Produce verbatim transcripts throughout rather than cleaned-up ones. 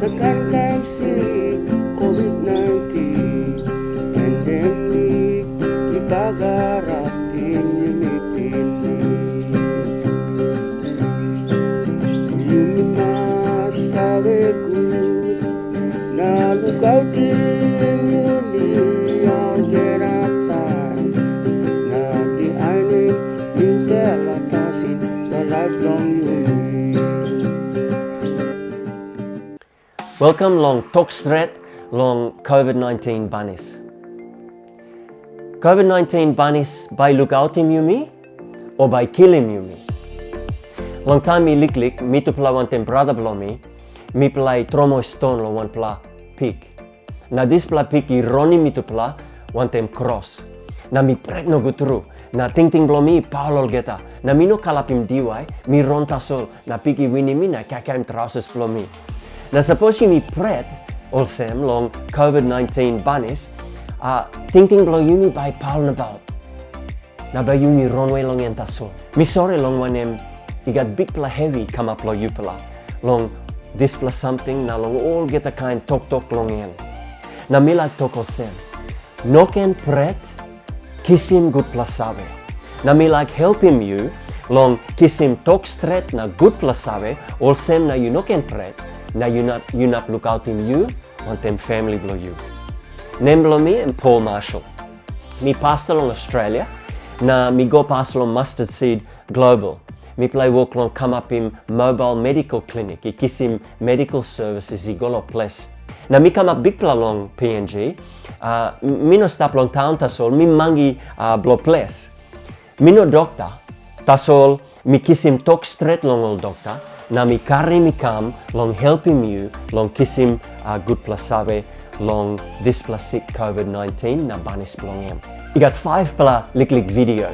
Kain kain sik COVID nineteen pandemic i bagarapim yumi pinis. Yumi mas save gut na lukautim yumi olgeta taim, na bihainim nupela pasin long laip bilong yumi. Welkam long Tok Stret long COVID nineteen banis. COVID nineteen banis bai lukautim yumi, o bai kilim yumi? Long taim mi liklik, mitupela wantaim brata bilong mi, mipela i tromoi ston long wanpela pik. Na dispela pik i ronim mitupela wantaim kros. Na mi pret nogut tru, na tingting bilong mi i paul olgeta, na mi no kalapim diwai, mi ron tasol, na pik i winim mi na i kaikaim trausis bilong mi. Na sapos yumi pret olsem long COVID nineteen banis, a, tingting bilong yumi bai i paul nabaut. Na bai yumi ronwe long en tasol. Mi sori long wanem, i gat bikpela hevi i kamap long yupela, long dispela samting na long olgeta kain toktok long en. Na mi laik tok olsem, no ken pret, kisim gutpela save. Na mi laik helpim yu long kisim tok stret na gutpela save, olsem na yu no ken pret, na yu nap, yu nap lukautim yu wantaim famili bilong yu. Nem bilong mi em Paul Marshall. Mi pasta long Australia, na mi go pas long Mustard Seed Global. Mipela i wok long kamapim mobile medical clinic, i kisim medical services i go long ples. Na mi kamap bikpela long P N G. Ah, m-, mi no stap long taun tasol, mi mangi, ah, bilong ples. Mi no dokta, tasol mi kisim tok stret long ol dokta, na mi karim i kam long helpim yu long kisim, ah, gutpela save long dispela sik COVID nineteen na banis bilong en. I gat faivpela liklik video,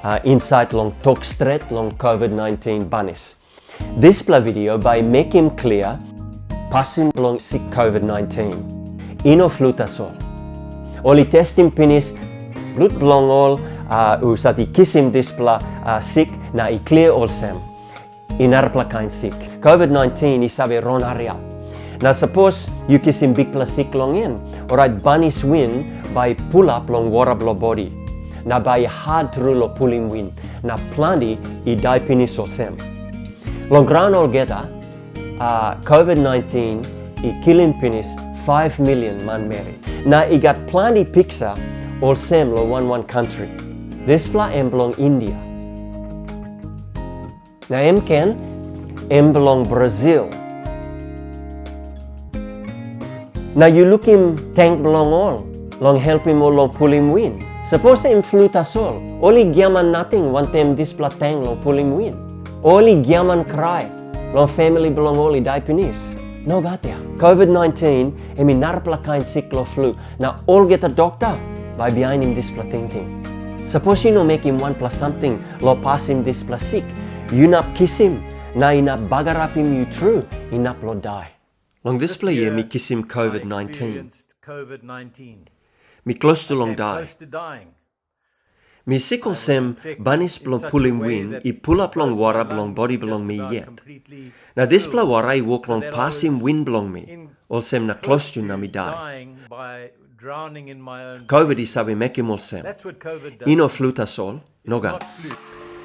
ah, insait long tok stret long COVID nineteen banis. Dispela video bai mekim klia pasin bilong sik COVID nineteen. I no flu tasol. Ol i testim pinis blut bilong ol, ah, husat i kisim dispela, ah, sik na i klia olsem, i narapela kain sik. COVID nineteen i save ron hariap. Na sapos yu kisim bikpela sik long en, orait banis win bai i pulap long wara bilong bodi, na bai i hat tru long pulim win, na planti i dai pinis olsem. Long graun olgeta, ah, COVID nineteen i kilim pinis five million manmeri. Na i gat planti piksa olsem long wan wan kantri. Dispela em bilong India. Na em ken, em bilong Brazil. Na yu lukim tank bilong ol, long helpim ol long pulim win. Sapos em flu tasol, ol i giaman nating wantaim dispela tank long pulim win. Ol i giaman krai long famili bilong ol i dai pinis. Nogat ya. COVID nineteen em i narapela kain sik long flu, na olgeta dokta bai bihainim dispela tingting. Sapos yu no mekim wanpela samting long pasim dispela sik, yu inap kisim na inap bagarapim yu tru, inap long dai. Long dispela yia mi kisim COVID nineteen. Mi klostu long dai. Mi sik olsem banis bilong pulim win i pulap long wara bilong bodi bilong mi yet. Na dispela wara i wok long pasim win bilong mi, olsem na klostu na mi dai. COVID i save mekim olsem. I no flu tasol, nogat.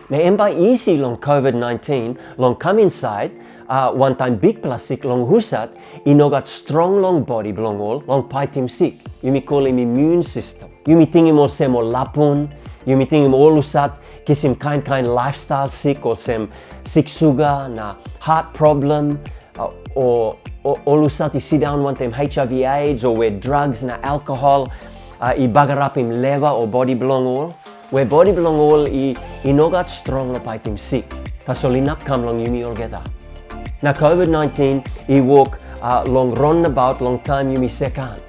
Na em bai isi long COVID nineteen long kam insait, a, wantaim bikpela sik long husat i no gat strong long bodi bilong ol long paitim sik. Yumi kolim imun sistem. Yumi tingim olsem ol lapun, yumi tingim ol husat kisim kain kain lifestyle sik, olsem sik suga na heart problem, a, o, o ol husat i sindaun wantaim HIV AIDS, o we drugs na alkohol, a, i bagarapim leva o bodi bilong ol, we bodi bilong ol i, i no gat strong long paitim sik. Tasol inap kam long yumi olgeta. Na COVID nineteen i wok, a, long ron nabaut long taim yumi sekan.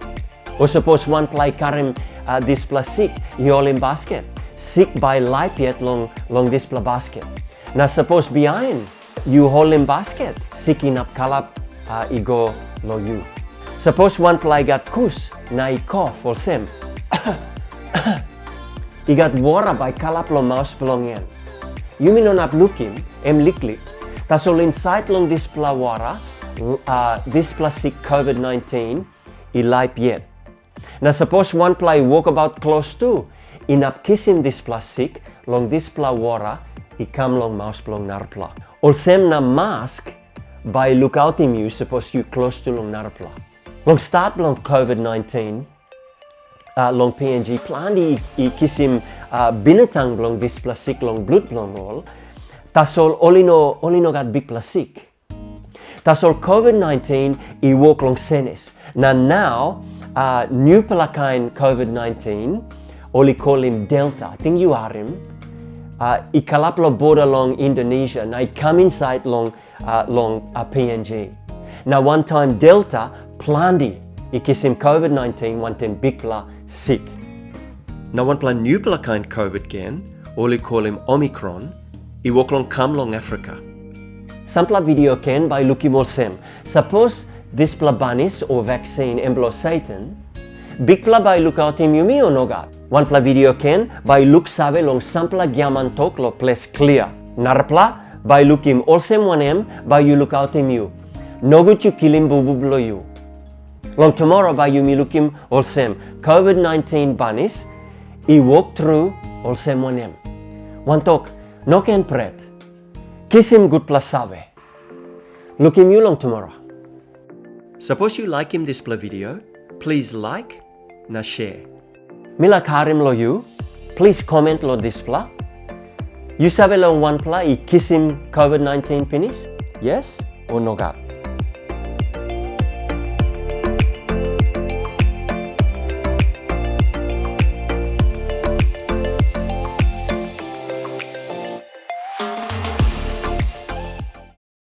O sapos wanpela i karim, a, dispela sik i holim basket, sik bai laip yet long, long dispela basket. Na sapos bihain yu holim basket, sik inap kalap, a, i go long yu. Sapos wanpela i gat kus na i kof olsem, i gat wara bai kalap long maus bilong en. Yumi no inap lukim em liklik, tasol insait long dispela wara uh, dispela sik COVID nineteen i laip yet. Na sapos wanpela i wokabaut klostu, inap kisim dispela sik long dispela wara i kam long maus bilong narapela. Olsem na mask bai lukautim yu sapos yu klostu long narapela. Long stat bilong COVID nineteen, uh, long P N G, planti i, i kisim uh, binatang bilong dispela sik long blut bilong ol, tasol ol i no, ol i no gat bikpela sik. Tasol COVID nineteen i wok long senis. Na nau, uh, nupela kain COVID nineteen, ol i kolim Delta, ating yu harim, uh, i kalap long boda long Indonesia, na i kam insait long, uh, long uh, P N G. Na wantaim Delta, planti i kisim COVID nineteen wantaim bikpela sik. Na wanpela nupela kain COVID gen, ol i kolim Omicron, i wok long kam long Afrika. Sampela video ken bai lukim olsem, sapos dispela banis o vaksin em bilong Satan, Bikpela bai lukautim yumi o nogat? Wanpela video ken bai luksave long sampela giaman tok long ples klia. Narapela bai lukim olsem wanem bai yu lukautim yu. Nogut yu kilim bubu bilong yu. Long tumora bai yumi lukim olsem COVID nineteen banis i wok tru olsem wanem. Wantok, no ken pret. Kisim gutpela save. Lukim yu long tumora. Sapos yu laikim dispela video, please like na share. Mi laik harim long yu, please comment long dispela. Yu save long wanpela i kisim COVID nineteen pinis? Yes o nogat?